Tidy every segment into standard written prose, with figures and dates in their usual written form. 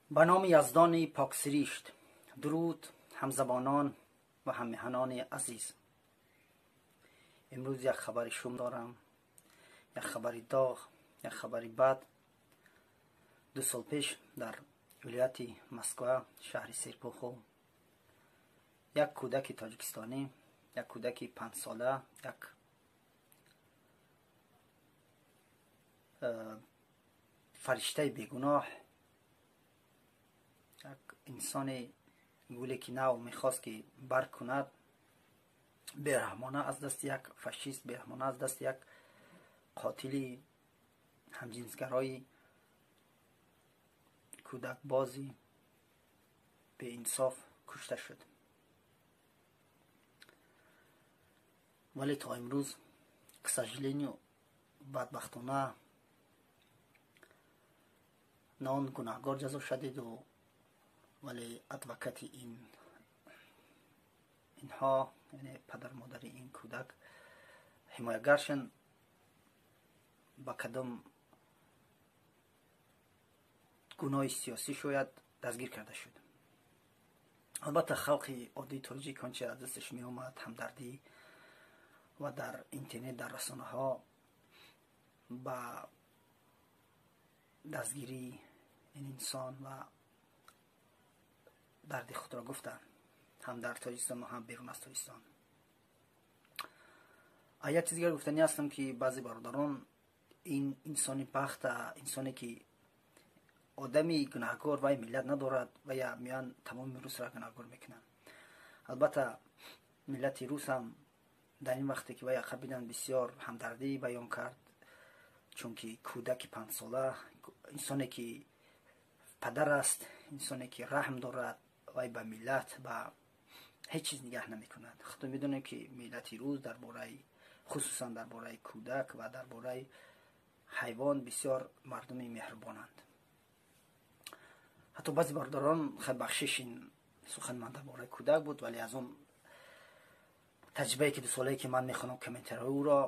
Ба номи Яздони Поксиришт. Дуруд, ҳамзабонон ва ҳаммеҳанони азиз. Имрӯз як хабари шум дорам, як хабари доғ, як хабари бад. 2 сол пеш дар вилояти Москва, шаҳри Серпухов, як кӯдаки тоҷикистонӣ, як кӯдаки 5сола, як фариштаи бегуноҳ, як инсони гуле ки нав мехост ки барг кунад, бераҳмона аз дасти як фашист, бераҳмона аз дасти як қотили ҳамҷинсгарои кӯдакбози беинсоф кушта шуд. Вале то имрӯз, к сожалению, бадбахтона на он гунаҳгор ҷазо шадиду, вале адвокати инҳо, яъне падар модари ин кӯдак, ҳимоягаршон ба кадом гуноҳи сиёсӣ шояд дастгир карда шуд. Албатта, халқи оддии тоҷик он чи аз дасташ меомад, ҳамдардӣ ва дар интернет, дар расонаҳо ба дастгирии ин инсон ва дарди худро гуфтанд, ҳам дар Тоҷикистон ва ҳам берун аз Тоҷикистон. Як чиз дигар гуфтанӣ ҳастам, ки баъзе бародарон ин инсони бахта, инсоне ки одами гунаҳгор вай миллат надорад ва я меян тамоми русро гунаҳгор мекунанд. Албатта, миллати рус ҳам дар ин вақте ки вай ақаб биданд, бисёр ҳамдардӣ баён кард, чунки кӯдаки 5сола, инсоне ки падар аст, инсоне ки раҳм дорад, вай ба миллат, ба ҳеҷ чиз нигаҳ намекунад. Худо медонем, ки миллати рус дар бораи, хусусан дар бораи кӯдак ва дар бораи ҳайвон бисёр мардуми меҳрубонанд. Ҳатто баъзе бародарон, хай, бахшиш, ин сухани ман дар бораи кӯдак буд, вале аз он таҷрибае ки 2 солае ки ман мехонам комментариҳои ӯро,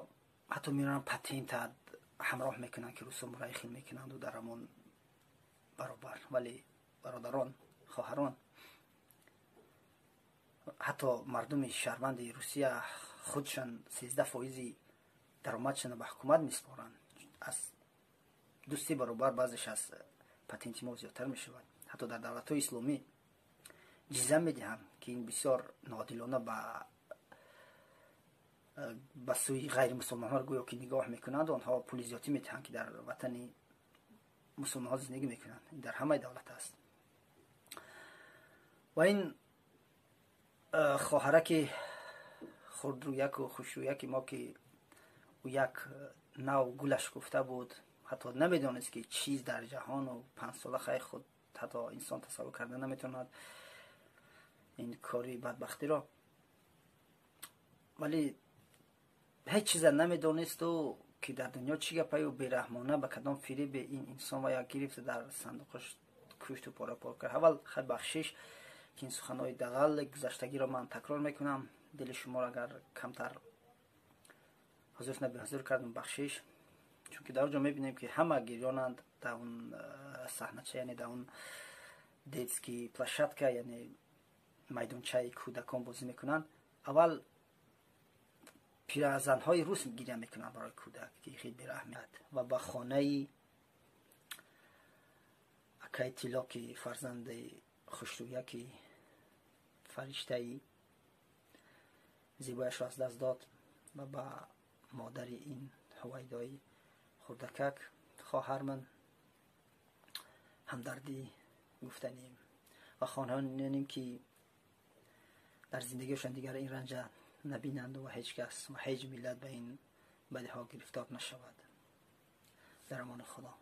ҳатто мераванд, патента ҳамроҳ мекунанд, ки русо мураи хел мекунанду дар ҳамон баробар. Вале бародарон, хоҳарон, ҳатто мардуми шаҳрванди Русия худшон 13 фоизи даромадшона ба ҳукумат месупоранд, аз 2-3 баробар баъзеш аз патенти мо зиёдтар мешавад. Ҳатто дар давлатҳои исломӣ ҷизя медиҳанд, ки ин бисёр ноодилона ба сӯи ғайримусулмонҳо гӯё ки нигоҳ мекунанд. Онҳо пули зиёдтӣ медиҳанд, ки дар ватани мусулмонҳо зиндагӣ мекунанд. Ин дар ҳамаи давлат аст. Ва ин хоҳараки хурдрӯяку хушрӯяки мо, ки ӯ як нав гулаш гуфта буд, ҳатто намедонист, ки чиз дар ҷаҳону 5сола, хай, худ ҳатто инсон тасаввур карда наметавонад ин кори бадбахтиро, вале ҳеҷ чиза намедонисту ки дар дунё чӣ гапаю бераҳмона ба кадом фиребе ин инсон ва як гирифта дар сандуқаш кушту пора-пор кард. Аввал, хай, бахшиш, ки ин суханҳои дағал гузаштагиро ман такрор мекунам. Дили шуморо агар камтар ҳузур набеҳузур кардам, бахшиш, чунки дар он ҷо мебинем, ки ҳама гирёнанд дар он саҳнача, яъне дар он детский площадка, яъне майдончаи кӯдакон бозӣ мекунанд. Аввал пиразанҳои рус гиря мекунанд барои кӯдак, ки хел бераҳмият. Ва ба хонаи акаи Тилло, ки фарзанди хушрӯяки фариштаи зебояшро аз даст дод, ва ба модари ин ҳувайдои хурдакак хоҳарман ҳамдардӣ гуфтанем ва хоҳонем, ки дар зиндагиашон дигар ин ранҷа набинанду ва ҳеҷ кас ва ҳеҷ миллат ба ин бадиҳо гирифтор нашавад. Дар амони Худо.